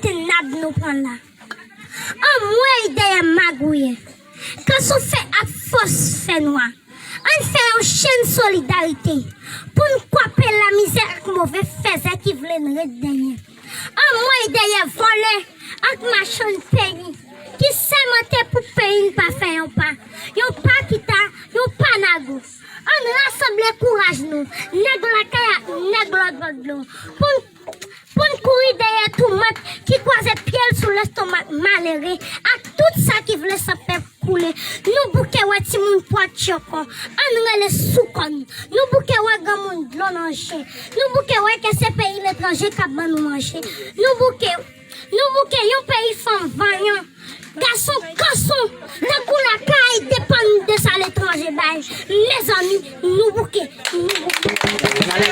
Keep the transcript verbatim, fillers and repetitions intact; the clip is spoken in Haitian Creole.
Tanab nou pran la. Anmwey dèyè magouyè. Kanson fè ak fòs fè nwa. Ann fè yon chenn solidarite pou n kwape lamizè ak move fèzè ki vle n ret dèyè. Anmwey dèyè vòlè ak machann peyi ki sèmante pou peyi n pa fè yon pa, yon pa kita, yon pa nago. Ann rasanble kouraj nou, nèg lakay ak nèg lòtbò dlo, pou n pou n kouri dèyè tomat ki kwaze pye l sou lestomak malere ak tout sa ki vle san pèp koule. Nou bouke wè timoun pwa tchoko, ann rele sou kò n. Nou bouke wè granmoun dlo nan je. Nou bouke wè ke se peyi letranje k ap ban nou manje. Nou bouke, nou bouke yon peyi fanm vanyan, gason kanson, tankou lakay depann de sa letranje bay. Mezanmi, nou bouke, nou bouke.